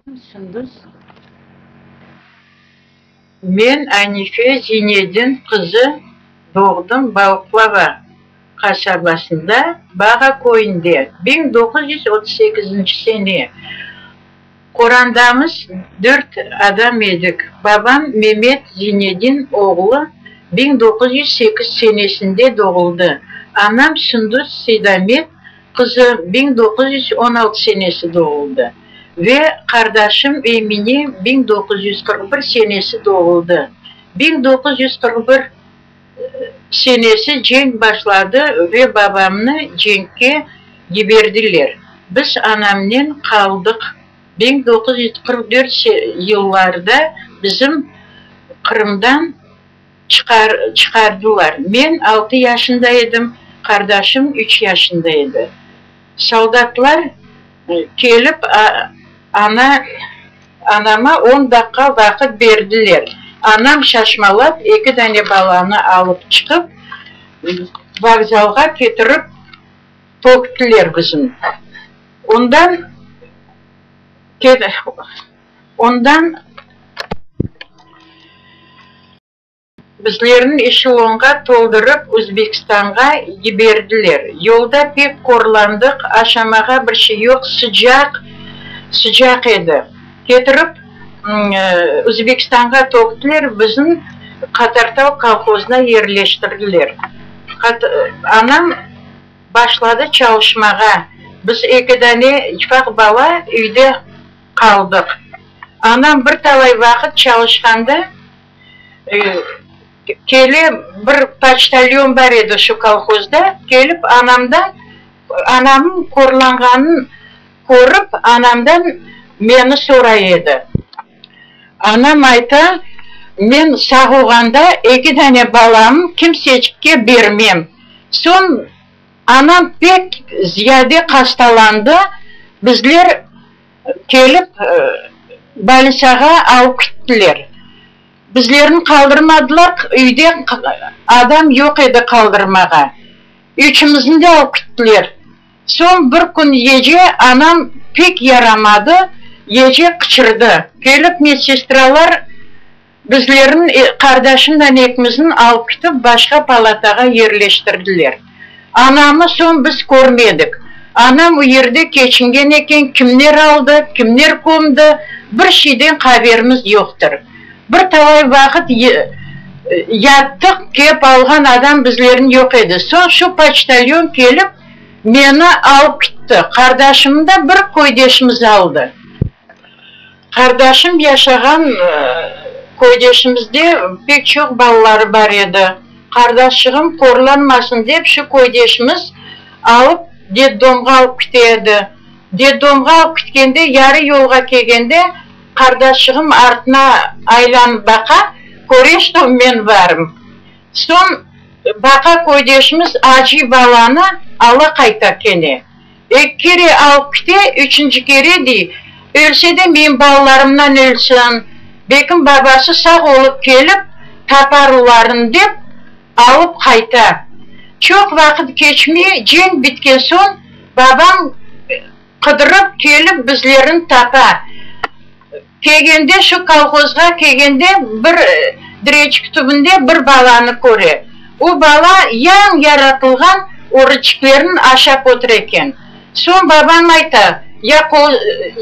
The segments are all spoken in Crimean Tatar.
Sündüs. Men Anife Zinedin qızı doğdım Balıqlava qasabasında, Bağa köyünde, 1938-nci sene. Qorandamız dört adam edik. Babam Memet Zinedin oğlu 1908 senesinde doğuldı. Anam Sündüs Seydamet Qızı 1916 senesi doğuldı ve qardaşım Emine 1941 senesi doğuldı. 1941 senesi cenk başladı ve babamnı cenkke yiberdiler. Biz anamnen qaldıq. 1944 yıllarda bizim Qırımdan çıqardılar. Men altı yaşında edim, qardaşım üç yaşında edi. Soldatlar kelip, ana, anama on daqqa vaqıt berdiler. Anam şaşmalap, eki dane balanı alıp çıqıp, vokzalğa ketirip töktiler bizim. Ondan Ondan bizlerni eşelonğa toldurıp Özbekistanğa yiberdiler. Yolda pek qorlandıq, aşamağa bir şey yoq, sıcaq, sıcaq edi. Ketirip Özbekistanğa töktiler, bizni Qatartav kolhozına yerleştirdiler. Anam başladı çalışmağa, biz eki dane ufaq bala üyde qaldıq. Anam bir talay vaqıt çalışqanda, kele bir poçtalyon bar edi şu kolhozda, kelip anamdan, anamnıñ qorlanğanın körip, anamdan meni soray edi. Anam ayta, Men sağ olğanda eki dane balamnı kimseçikke bermem. Soñ anam pek ziyade hastalandı, bizler kelip balisağa alıp kittiler. Bizlerni qaldırmadılar, üyde adam yoq edi qaldırmağa. Üçümizni de alıp kittiler. Soñ bir kün gece anam pek yaramadı, gece qıçırdı. Kelip medsestralar bizlerni, qardaşımdan ekimizni alıp kitip başqa palatağa yerleştirdiler. Anamı soñ biz körmedik. Anam u yerde keçingen eken, kimler aldı, kimler kömdi, bir şeyden haberimiz yoqtır. Bir talay vaqıt yattıq, kep alğan adam bizlerni yoq edi. Soñ şu poçtalyon kelip, meni alıp kitti. Qardaşımnı da bir köydeşimiz aldı. Qardaşım yaşağan köydeşimizde pek çoq balaları bar edi. Qardaşçığım qorlanmasın dep, şu köydeşimiz alıp, detdomğa alıp kite edi. Detdomğa alıp kitkende, yarı yolğa kelgende, qardaşçığım artına aylanıp baqa, köre, şto men barım. Soñ baqa köydeşimiz acıy balanı ala qayta kene. Eki kere alıp kite, üçünci kere dey, ölse de menim balalarımnan ölsin, bekim babası sağ olıp kelip tapar olarnı dep, alıp qayta. Çoq vaqıt keçmey, cenk bitken soñ, babam qıdırıp kelip bizlerni tapa. Kelgende, şu kolhozğa kelgende bir direçik tübünde bir balanı köre. O bala yañı yaratılğan örüçiklerni aşap otura eken. Soñ babam ayta, ya qol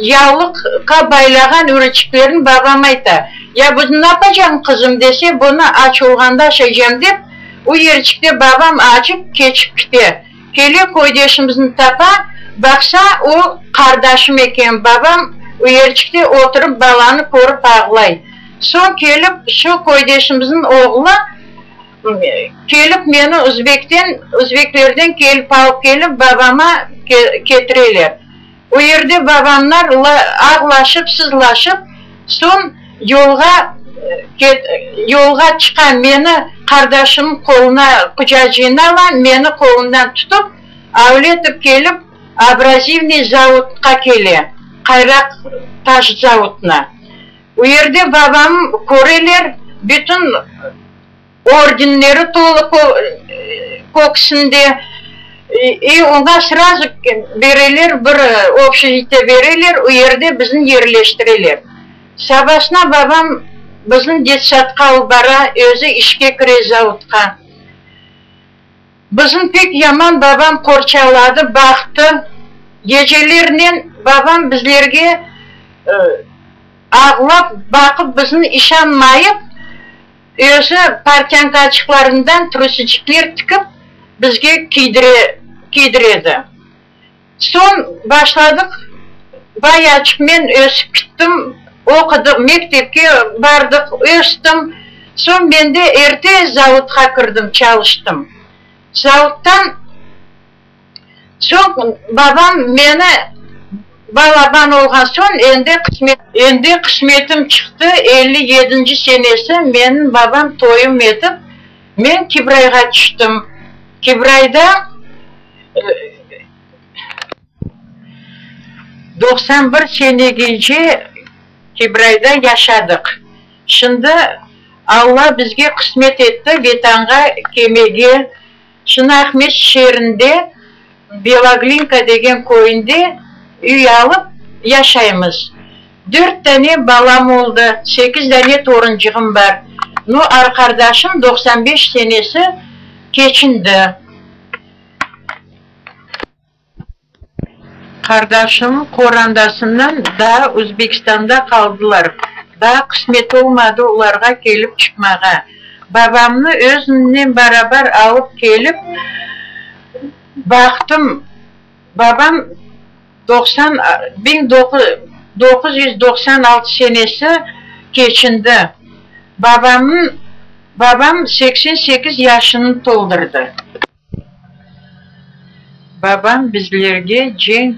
yavlıqqa baylağan örüçiklerni babam ayta, ya bunı napacañ, qızım, dese, bunı aç olğanda aşaycam dep, o yerçikte babam acıp keçip kite. Kele köydeşimizni tapa, baqsa, o qardaşım eken, babam uyerçikte oturıp balanı körip ağlay. Soñ kelip şu köydeşimizniñ oğlu kelip meni üzbekten, üzbeklerden kelip alıp kelip babama ketireler. O yerde babamlar ağlaşıp, sızlaşıp, soñ yolğa yolğa çıqa, meni qardaşımnıñ qoluna, qucacığına ala, meni qolumdan tutıp, avletip kelip, abrazivniy zavodqa kele, qayraq taş zavodına. O yerde babam köreler, bütün Ordenleri tolu köksünde. İ oña srazu bereler, bir obşejitiye bereler, o yerde bizni yerleştireler. Sabasına babam bizni detsadqa alıp bara, özü işke kire zavodqa. Bizni pek yaman babam qorçaladı, baqtı. Gecelernen babam bizlerge ağlap baqıp bizni işanmayıp, özü portyankaçıqlarından trusiçikler tikip bizge kiydire kiydiredi. Soñ başladıq, bayaçıq men ösip kittim, oqudıq, mektepke bardıq, östim. Soñ men de erte zavodqa kirdim, çalıştım. Zavodtan soñ babam meni balaban olğan soñ endi qısmet, endi qısmetim çıqtı, 57-nci senesi menim babam toyum etip, men Kibrayğa tüştim. Kibrayda 91 senegence Kibrayda yaşadıq. Şimdi Alla bizge qısmet etti Vetanğa kelmege. Şimdi Aqmescit şeerinde Beloglinka degen köyünde üy alıp yaşaymız. Dört dane balam oldı, sekiz dane torunçığım bar. Nu, arqardaşım 95 senesi keçindi. Qardaşım qorandasından daa Özbekistanda qaldılar, daa qısmet olmadı olarğa kelip çıqmağa. Babamnı özümnen barabar alıp kelip baqtım, babam 90, 1996 senesi keçindi, babamnıñ, babam 88 yaşını toldurdı. Babam bizlerge cenk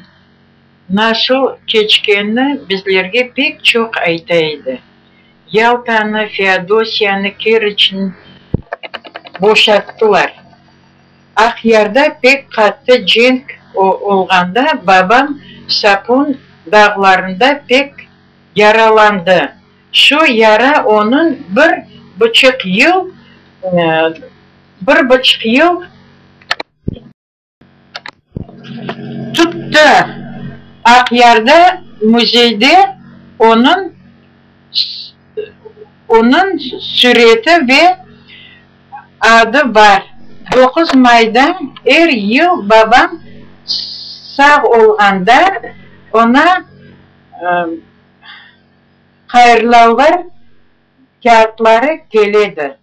nasıl keçkenini bizlerge pek çoq ayta edi. Yaltanı, Feodosiyanı, Keriçni boşattılar. Aqyarda pek qattı cenk olğanda babam Sapun dağlarında pek yaralandı. Şu yara onıñ bir buçuq yıl bir buçuq yıl tuttı. Aqyarda müzeyde onıñ onıñ süreti ve adı bar. 9 mayda er yıl babam sağ olğanda oña hayırlavlar kâğıtları kele edi.